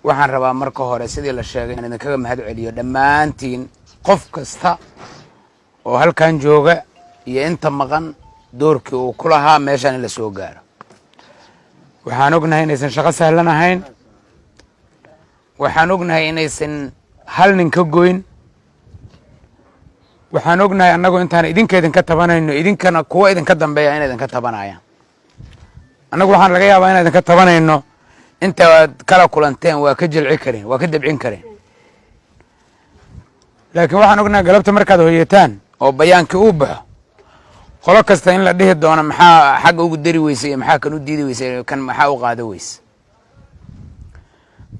Waxaan rabaa marka hore, sidii la sheegay, inaan idinkaga mahad celiyo dhammaantiin, qof kasta oo halkan jooga iyo inta maqan, doorkii uu ku lahaa meeshaan in la soo gaaro. Waxaan ognahay inaysan shaqo sahlan ahayn. Waxaan ognahay inaysan hal nin ka goyn. Waxaan ognahay annagu intaan idinka idinka tabanayno, idinkana kuwa idinka dambeeya ina idinka tabanayaan. Annagu waxaan laga yaabaa inaan idinka tabanayno inta aad kala kulanteen waa ka jilci kareen, waa ka debcin kareen, laakiin waxaan ognahay galabta markaad hoyataan oo bayaankii uu baxo, qolo kasta in la dhihi doono: "Maxaa xagga ugu dari weysay iyo maxaa kan u diidi weysay, kan maxaa u qaado weyse?"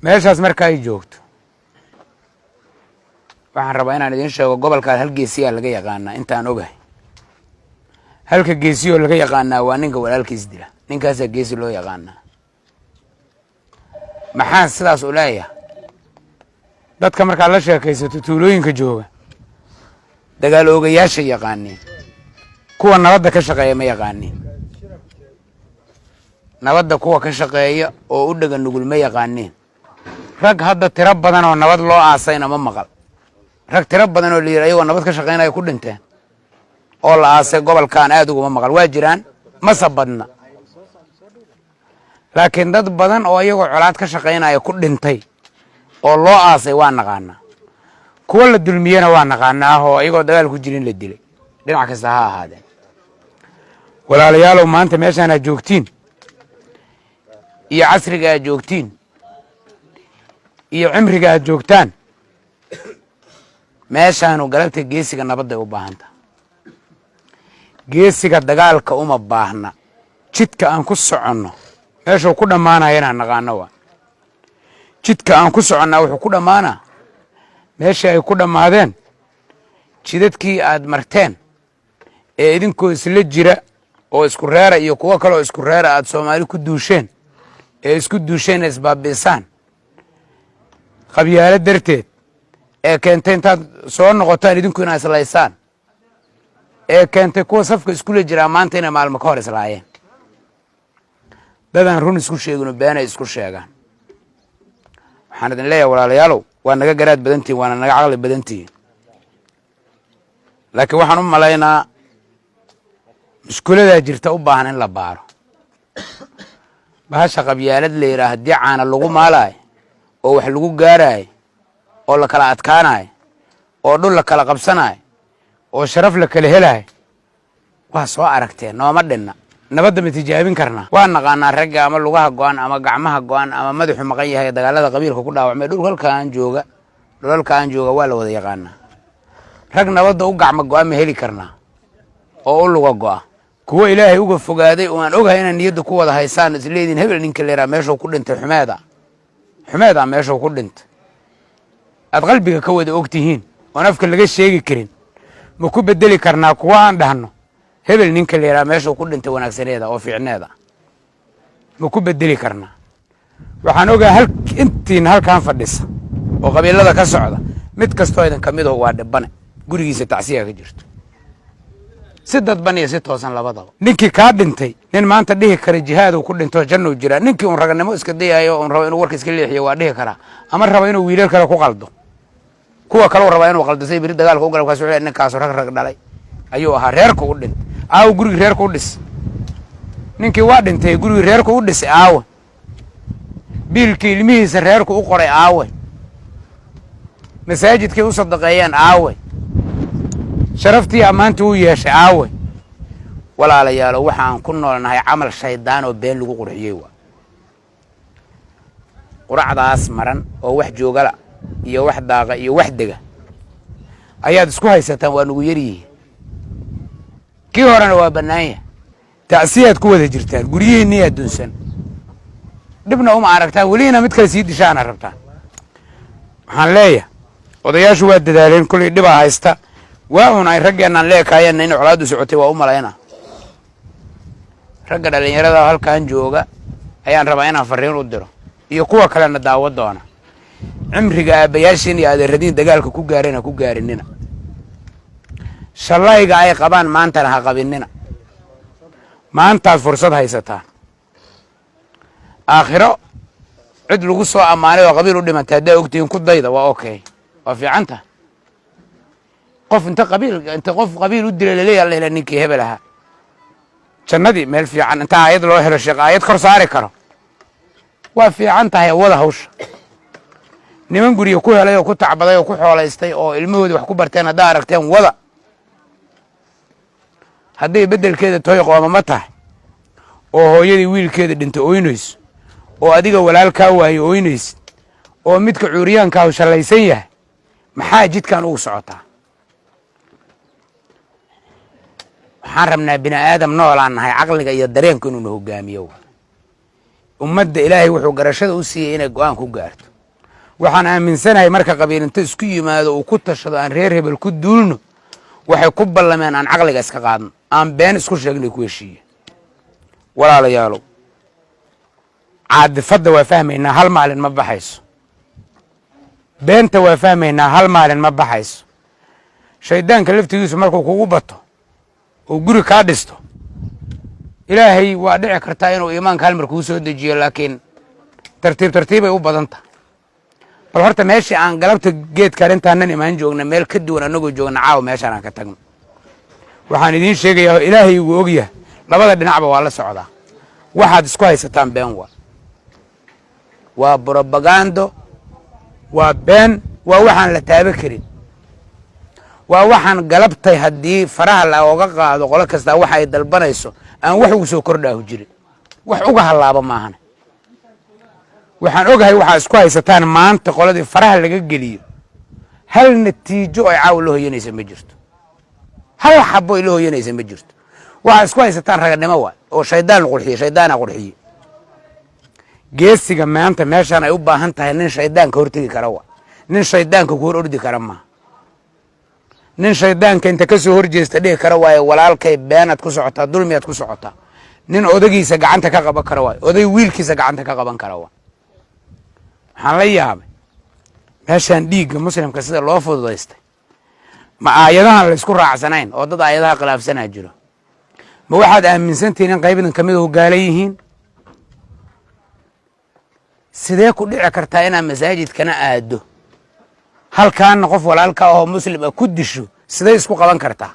Meeshaas marka ay joogto, waxaan rabaa inaan idiin sheego gobolkaan hal geesiyaa laga yaqaanaa. Intaan ogahay, halka geesiyoo laga yaqaanaa waa ninka walaalkiis dila. Ninkaasaa geesi loo yaqaanaa. Maxaan sidaas u leeyahay? Dadka markaad la sheekaysato tuulooyinka jooga, dagaal oogayaasha yaqaaniin, kuwa nabadda ka shaqeeya ma yaqaaniin. Nabadda kuwa ka shaqeeya oo u dhega nugul ma yaqaaniin. Rag hadda tiro badan oo nabad loo aasayna ma maqal. Rag tiro badan oo la yidhi ayagoo nabad ka shaqeynaya ku dhinteen oo la aasay gobolkan aad uguma maqal. Waa jiraan, mase badna, laakiin dad badan oo iyagoo colaad ka shaqaynaya ku dhintay oo loo aasay waa naqaanaa. Kuwa la dulmiyena waa naqaanaa oo iyagoo dagaal ku jirin la dilay, dhinac kasta ha ahaadeen. Walaalayaalow, maanta meeshaan aad joogtiin iyo casriga aad joogtiin iyo cimriga aad joogtaan, meeshaanu galabta geesiga nabadday u baahanta, geesiga dagaalka uma baahna. Jidka aan ku soconno meeshuu ku dhammaanaya inaan naqaano waa jidka aan ku soconnaa wuxuu ku dhammaanaa meeshii ay ku dhammaadeen jidadkii aad marteen ee idinkoo isla jira oo isku reera iyo kuwo kale oo isku reera aad Soomaali ku duusheen, ee isku duusheen, isbaabi'isaan qabyaalo darteed, ee keentay intaad soo noqotaan idinku inaad islaysaan, ee keentay kuwa safka iskula jiraa maanta inay maalmo ka hor islaayeen. Dadaan run isku sheegino beenay isku sheegaan. Waxaan idin leeyahay, walaalayaalow, waa naga garaad badantihin, waana naga caqli badantihin, laakiin waxaan u malaynaa mushkuladaa jirta u baahan in la baaro. Bahasha qabyaalad la yidhaah, haddii caana lagu maalayo oo wax lagu gaaraayo oo la kala adkaanayo oo dhul la kala qabsanayo oo sharaf la kala helayo, waa soo aragteen, nooma dhinna. Nabadda ma tijaabin karnaa? Waa naqaanaa ragga ama lugaha go-an ama gacmaha go-an ama madaxu maqan yahay, dagaalada qabiilka ku dhaawacmay dhulkalkaan jooga, dhulalkaan jooga waa la wada yaqaanaa. Rag nabadda u gacma go-a ma heli karnaa oo u luga go'a? Kuwo Ilaahay uga fogaaday oo aan ogahay inaad niyadda ku wada haysaan, isleediin hebel ninka leeraa meeshuu ku dhintay xumeeda, xumeeda meeshuu ku dhintay aad qalbiga ka wada og tihiin oon afka laga sheegi karin, ma ku bedeli karnaa kuwa aan dhahno hebel ninka la yidhaha meeshuu ku dhintay wanaagsaneeda oo fiicneeda? Ma ku bedeli karnaa? Waxaan ogaa hal intiina halkan fadhisa oo qabiilada ka socda, mid kastoo idin ka mid aho waa dhibane, gurigiisa tacsiya ka jirto, si dadban iyo si toosan labadaba. Ninkii kaa dhintay, nin maanta dhihi kara jihaaduu ku dhinto, jannuu jiraa, ninkii un raganimo iska dayayo, un rabo inuu warka iska leexiyo, waa dhihi karaa, ama raba inuu wiilal kale ku qaldo, kuwa kale u rabaa inuu qaldo say beri dagaalka u gala. Kaas wuxuu ninkaasu rag rag dhalay ayuu ahaa, reerka u dhintay. Aawo gurigii reerka u dhis? Ninkii waa dhintay, gurigii reerka u dhisay aawe? Biilkii ilmihiisa reerku u qoray aawe? Masaajidkay u sadaqeeyeen aawe? Sharaftii ammaantii u yeeshay aawe? Walaalayaalo, waxaan ku noolnahay camal shaydaan oo been lagu qurxiyey. Waa quracdaas maran oo wax joogala iyo wax daaqa iyo wax dega ayaad isku haysataan. Waa nugu yaryihiin, kii horena waa bannaanya. Tacsiyaad ku wada jirtaan, guryihiinniyaa dunsan, dhibna uma aragtaan, welihina mid kale sii dishaana rabtaan. Waxaan leeyahay, odayaashu waa dadaaleen, kollay dhibaa haysta, waa un ay raggeenaan leekaayeenna in colaaddu socotay waa u malayna. Ragga dhallinyarada halkan jooga ayaan rabaa inaan farriin u diro iyo kuwa kalena daawo doona: cimriga aabbayaashiin iyo adeeradiin dagaalka ku gaareen ha ku gaarinina, shallayga ay qabaan maantana ha qabinina. Maantaad fursad haysataan. Aakhiro Cid lagu soo ammaanay oo qabiil u dhimantay haddaa ogtihiin, ku dayda, waa okay, waa fiicanta. Qof inta qabiil, inta qof qabiil u dilay laleeyahay, alla hela ninkii hebel ahaa jannadii meel fiican, inta aayad loo helo, sheekh aayad kor saari karo, waa fiican tahay. Wada hawsha niman guryo ku helay oo ku tacbaday oo ku xoolaystay oo ilmahoodii wax ku barteen haddaa aragteen, wada. Hadday beddelkeeda toy qoomama tahay oo hooyadii wiilkeeda dhinta ooynayso, oo adiga walaalkaa waayo ooynaysid, oo midka cuuriyaankaahu shallaysan yahay, maxaa jidkan ugu socotaa? Waxaan rabnaa bini aadam noolaan nahay, caqliga iyo dareenku inuuna hogaamiyo. Ummadda Ilaahay wuxuu garashada u siiyey inay go-aan ku gaarto. Waxaan aaminsanahay marka qabiil inta isku yimaado uu ku tashado aan reer hebel ku duulno, waxay ku ballameen aan caqliga iska qaadno, aan been isku sheegnay, ku heshiiye. Walaalayaalow, caadifadda waa fahmaynaa, hal maalin ma baxayso. Beenta waa fahmaynaa, hal maalin ma baxayso. Shaydaanka laftigiisu markuu kugu bato oo guri kaa dhisto, Ilaahay waa dhici kartaa inuu iimaanka hal mar kuu soo dejiyo, laakiin tartiib tartiibay u badan tahay. Bal horta meeshii aan galabta geedkaan intaanan imaan joogna meel ka duwan annagoo joogna, caawa meeshaan aan ka tagno. Waxaan idiin sheegayaa oo Ilaahay igu ogyahay, labada dhinacba waa la socdaa. Waxaad isku haysataan been, waa brobagando, waa been, waa waxaan la taaba karin, waa waxaan galabtay haddii faraha looga qaado qolo kastaa waxa ay dalbanayso aan wax ugu soo kordhaahu jirin, wax uga hallaaba maahane. Waxaan ogahay waxaa isku haysataan maanta qoladii faraha laga geliyo, hal natiijo ay caawa la hoyanaysa ma jirto, hal xabo ay la hoyanaysa ma jirto. Waxaa isku haysataan raganimo waay oo shaydaan qurxiye, shaydaana qurxiye. Geesiga maanta meeshaan ay u baahan tahay nin shaydaanka hortegi kara wa, nin shaydaanka ku hor ordi kara maaha, nin shaydaanka inta ka soo horjeesta dhihi kara waayo, walaalkay beenaad ku socotaa, dulmiyaad ku socotaa. Nin odagiisa gacanta ka qaban kara waayo, oday wiilkiisa gacanta ka qaban kara waa. Waxaan la yaabay meeshaan dhiigga muslimka sida loo fududaystay. Ma aayadahan la isku raacsanayn oo dad aayadaha khilaafsanaa jiro? Ma waxaad aaminsantihiin in qaybadan kamid ahu gaala yihiin? Sidee ku dhici kartaa inaad masaajidkana aado, halkaana qof walaalka ahoo muslim ah ku disho? Siday isku qaban kartaa?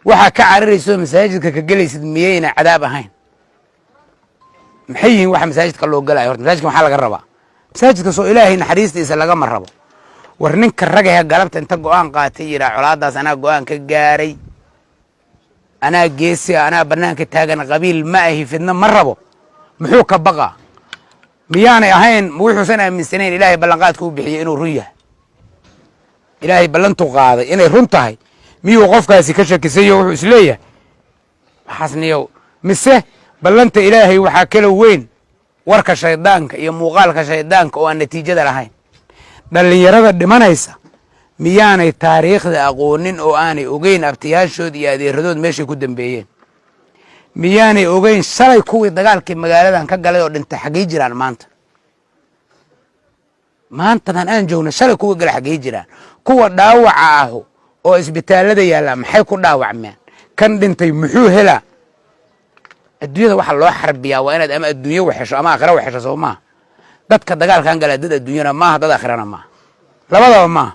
Waxaa ka cararaysa oo masaajidka ka gelaysid miyayna cadaab ahayn? Maxay yihiin waxa masaajidka loo gelayo? Horta masaajidka maxaa laga rabaa? Masaajidka soo Ilaahay naxariistiisa lagama rabo? War ninka ragahe galabta inta go-aan qaatay yidhaa, colaadaas anaa go-aan ka gaaray, anaa geesi, anaa bannaanka taagan, qabiil ma ahi, fidno ma rabo, muxuu ka baqaa? Miyaanay ahayn? Ma wuxuusan aaminsanayn Ilaahay ballanqaadka u bixiyey inuu run yahay? Ilaahay ballantu qaaday inay run tahay miyuu qofkaasi ka shakisayo? Wuxuu isleeyahay waxaasniyow, mise ballanta Ilaahay waxaa kala weyn warka shaydaanka iyo muuqaalka shaydaanka oo aan natiijada lahayn? Dhallinyarada dhimanaysa miyaanay taariikhda aqoonin oo aanay ogeyn abtiyaashood iyo adeeradood meeshay ku dambeeyeen? Miyaanay ogeyn shalay kuwii dagaalkii magaaladan ka galay oo dhintay xaggey jiraan maanta? Maantadan aan joogna shalay kuwii gala xaggey jiraan? Kuwa dhaawaca ahu oo isbitaallada yaallaa maxay ku dhaawacmeen? Kan dhintay muxuu helaa? Adduunyada waxaa loo xarbiyaa waa inaad ama adduunyo waxesho ama aakhira waxesho, soo maaha? Dadka dagaalkan galaa dad adduunyana maaha, dad aakhirana maaha, labadaba maaha.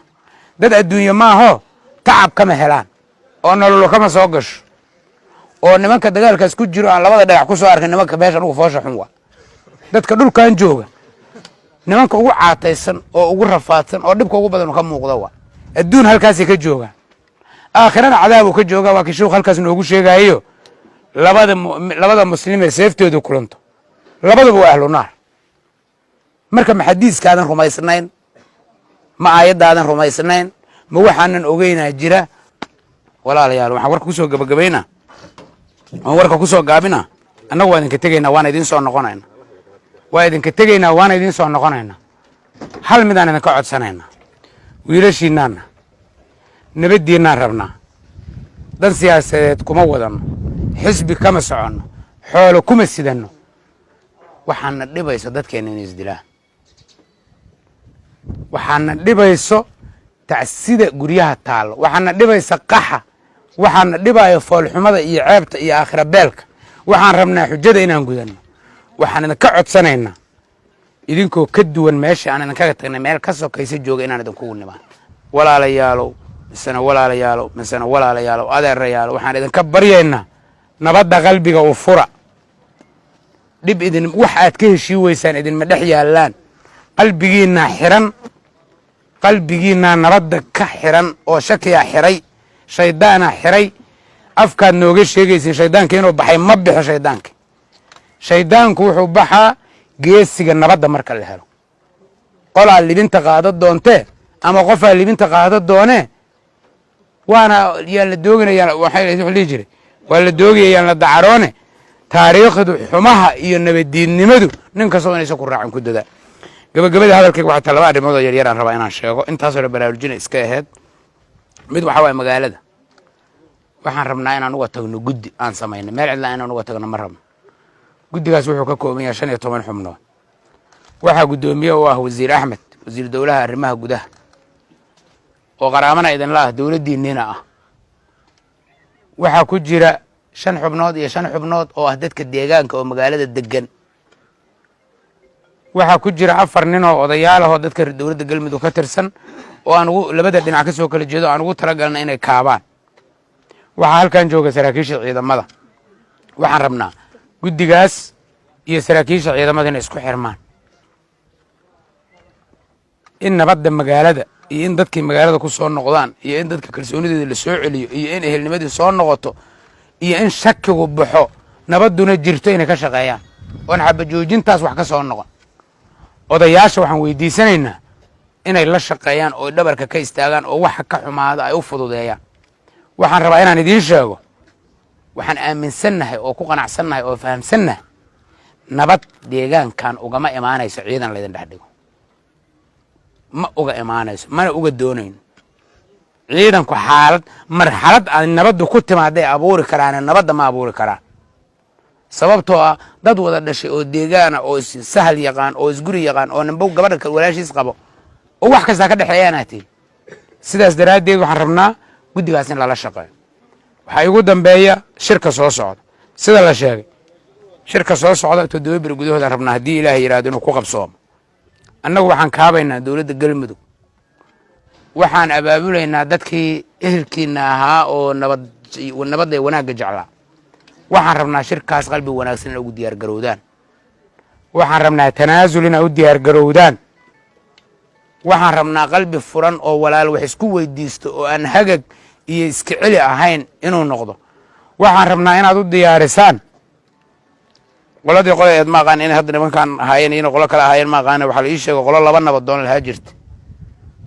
Dad adduunye maaho, tacab kama helaan oo nololo kama soo gasho, oo nimanka dagaalkaas ku jiro aan labada dhagax ku soo arkin, nimanka meesha ugu foosha xun waa dadka dhulkan jooga, nimanka ugu caataysan oo ugu rafaadsan oo dhibka ugu badan ka muuqda waa adduun halkaasay ka joogaan, aakhirana cadaabuu ka jooga. Waa kii shuuk halkaas noogu sheegaayo, labada muslimee seeftoodu kulanto labadaba waa ahlu naar. Marka ma xadiiskaadan rumaysnayn? Ma aayaddaadan rumaysnayn? Ma waxaanan ogeynaa jira? Walaalayaal, waxaan warka kusoo gabagabaynaa waan warka kusoo gaabina, annagu waa idinka tegaynaa, waana idiin soo noqonayna. Waa idinka tegaynaa, waana idiin soo noqonaynaa. Hal midaan idinka codsanaynaa: wiilashiinaanna nabaddiinnaan rabnaa. Dan siyaasadeed kuma wadanno, xisbi kama soconno, xoolo kuma sidanno. Waxaana dhibayso dadkeenna inay isdilaan, waxaana dhibayso tacsida guryaha taallo, waxaana dhibaysa qaxa, waxaana dhibayo foolxumada iyo ceebta iyo aakhira beelka. Waxaan rabnaa xujada inaan gudanno. Waxaan idinka codsanaynaa Idinkoo ka duwan meesha aan idinkaga tagnay, meel ka sokaysa jooga inaan idinkugu nimaan. Walaalayaalow, misena walaalayaalow, misena walaalayaalow, adeerayaalow, waxaan idinka baryaynaa nabadda qalbiga u fura. Dhib idin wax aad ka heshii weysaan idinma dhex yaallaan. Qalbigiinnaa xiran, qalbigiinnaa nabadda ka xiran oo shakiyaa xiray, shaydaanaa xiray. Afkaad nooga sheegaysin shaydaanka inuu baxay, ma bixo shaydaanka. Shaydaanku wuxuu baxaa geesiga nabadda marka la helo. Qolaa libinta qaado doontee ama qofaa libinta qaado doonee, waana yaan la dooginaya. Waxay dhihi jiray, waa la doogaya, yaan la dacaroone. Taariikhdu xumaha iyo nabaddiidnimadu nin kastoo inaysan ku raacin ku dadaa. Gabagabada hadalkayga waxay tahay laba arrimood oo yaryar aan rabaa inaan sheego. Intaasoo dhan baraarujina iska ahayd. Mid waxaa waaya, magaalada waxaan rabnaa inaan uga tagno guddi aan samayno. Meel cidlaa inaan uga tagno ma rabno. Guddigaas wuxuu ka kooban yahay 15 xubnood. Waxaa guddoomiye u ah Wasiir Axmed, wasiir dowlaha arrimaha gudaha, oo qaraamana idinla ah, dowladdiinniina ah. Waxaa ku jira shan xubnood iyo shan xubnood oo ah dadka deegaanka oo magaalada degan. Waxaa ku jira afar nin oo odayaal ah oo dadka dowladda Galmudug ka tirsan, oo aan ugu labada dhinac ka soo kala jeedo, aan ugu talagalna inay kaabaan. Waxaa halkan jooga saraakiisha ciidamada. Waxaan rabnaa guddigaas iyo saraakiisha ciidamada inay isku xirmaan, in nabadda magaalada iyo in dadkii magaalada ku soo noqdaan, iyo in dadka kalsoonideeda la soo celiyo, iyo in ehelnimadii soo noqoto, iyo in shakigu baxo, nabadduna jirto, inay ka shaqeeyaan oon xabajoojintaas wax ka soo noqon. Odayaasha waxaan weydiisanaynaa inay la shaqeeyaan oo dhabarka ka istaagaan oo waxa ka xumaada ay u fududeeyaan. Waxaan rabaa inaan idiin sheego, waxaan aaminsannahay oo ku qanacsannahay oo fahamsannahay, nabad deegaankan ugama imaanayso ciidan laydin dhex dhigo. Ma uga imaanayso, mana uga doonayno. Ciidanku xaalad marxalad ay nabaddu ku timaaday abuuri karaane, nabadda ma abuuri karaan, sababtoo ah dad wada dhashay oo deegaana oo issahal yaqaan oo isguri yaqaan oo ninbo gabadha walaashiis qabo oo wax kastaa ka dhexeeyaanaa tihi. Sidaas daraaddeed waxaan rabnaa guddigaas in lala shaqeeyo. Waxaa igu dambeeya shirka soo socda. Sida la sheegay, shirka soo socda 7 beri gudahoodaan rabnaa, haddii Ilaahay yidhahdo, inuu ku qabsoomo. Annagu waxaan kaabaynaa dowladda Galmudug. Waxaan abaabulaynaa dadkii ehelkiina ahaa oo nabad nabadda wanaagga jeclaa. Waxaan rabnaa shirkaas qalbi wanaagsan ina ugu diyaar garowdaan. Waxaan rabnaa tanaasul inaa u diyaar garowdaan. Waxaan rabnaa qalbi furan oo walaal wax isku weydiisto oo aan hagag iyo iska celi ahayn inuu noqdo. Waxaan rabnaa inaad u diyaarisaan qoladii qola eed, ma aqaan inay hadda nimankaan ahaayeen iyo inay qolo kale ahaayeen, ma aqaana. Waxaa la ii sheegay qolo laba nabadoon lahaa jirta.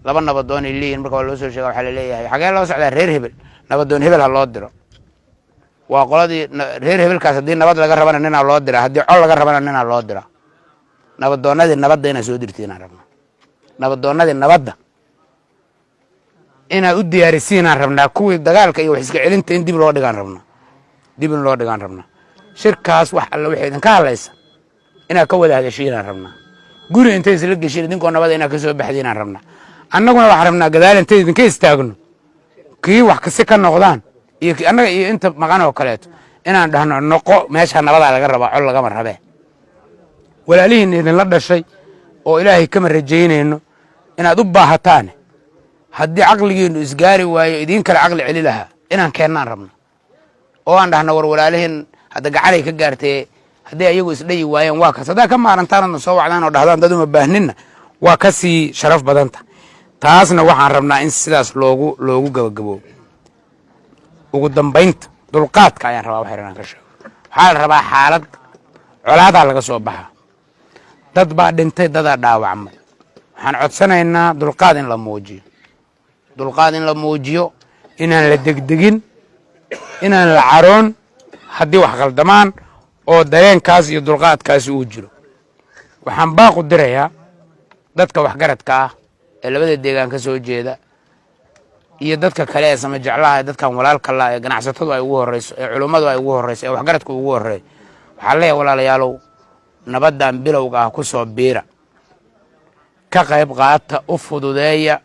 Laba nabadoon ay leeyihin. Marka waa loo soo sheega, waxaa laleeyahay, xagee loo socdaa? Reer hebel, nabadoon hebel ha loo diro. Waa qoladii reer hebelkaas. Haddii nabad laga rabana ninaa loo diraa, haddii col laga rabana ninaa loo diraa. Nabadoonnadii nabadda inaad soo dirtiinaan rabnaa. Nabadoonnadii nabadda inaad u diyaarisiinaan rabnaa. Kuwii dagaalka iyo wax iska celinta in dib loo dhigaan rabnaa, dib in loo dhigaan rabnaa. Shirkaas wax alla waxay idinka hadlaysa inaad ka wada hadashiinaan rabnaa. Guri intay isla geshiin idinkoo nabada inaad ka soo baxdiinaan rabnaa. Annaguna waxaan rabnaa gadaal intay idinka istaagno, kii wax kasi ka noqdaan iyo annaga iyo inta maqan oo kaleeto, inaan dhahno noqo, meeshaa nabadaa laga rabaa, col lagama rabee. Walaalihiinna idinla dhashay oo Ilaahay kama rajaynayno inaad u baahataan, haddii caqligiinnu isgaari waayo, idiin kale caqli celi lahaa inaan keennaan rabno oo aan dhahno, war walaalihiin hadda gacanay ka gaartee, hadday ayagu isdhayi waayeen waa kaas. Haddaa ka maarantaan oodna soo wacdaan oo dhahdaan dad uma baahninna, waa ka sii sharaf badanta. Taasna waxaan rabnaa in sidaas loogu gabagaboobo. Ugu dambaynta, dulqaadka ayaan rabaa wax yar inaan ka sheego. Waxaa la rabaa, xaalad colaadaa laga soo baxaa, dad baa dhintay, dadaa dhaawacmay. Waxaan codsanaynaa dulqaad in la muujiyo, dulqaad in la muujiyo, inaan la degdegin, inaan la caroon haddii wax qaldamaan, oo dareenkaas iyo dulqaadkaasi uu jiro. Waxaan baaq u dirayaa dadka waxgaradka ah ee labada deegaan ka soo jeeda iyo dadka kale ee sama jeclaha, ee dadkan walaalka la, ee ganacsatadu ay ugu horreyso, ee culummadu ay ugu horreyso, ee waxgaradku ugu horreeyo. Waxaan leeyahay, walaalayaalow, nabaddan bilowga ah ku soo biira, ka qayb qaata, u fududeeya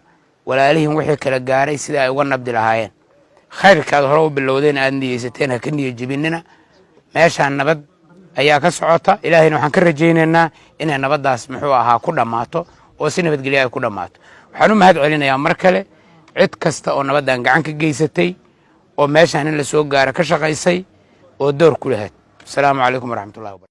walaalihiin wixii kala gaaray sida ay uga nabdi lahaayeen. Khayrkaad hore u bilowdeen aad niyeysateen ha ka niyo jebinina. Meeshaan nabad Ayaa ka socota. Ilaahayna waxaan ka rajaynaynaa inay nabaddaas, muxuu ahaa, ku dhammaato oo si nabadgelyo ay ku dhammaato. Waxaan u mahad celinayaa mar kale cid kasta oo nabaddan gacan ka geysatay oo meeshaan in la soo gaaro ka shaqaysay oo door ku lahayd. Asalaamu calaykum waraxmatullahi wabarakatu.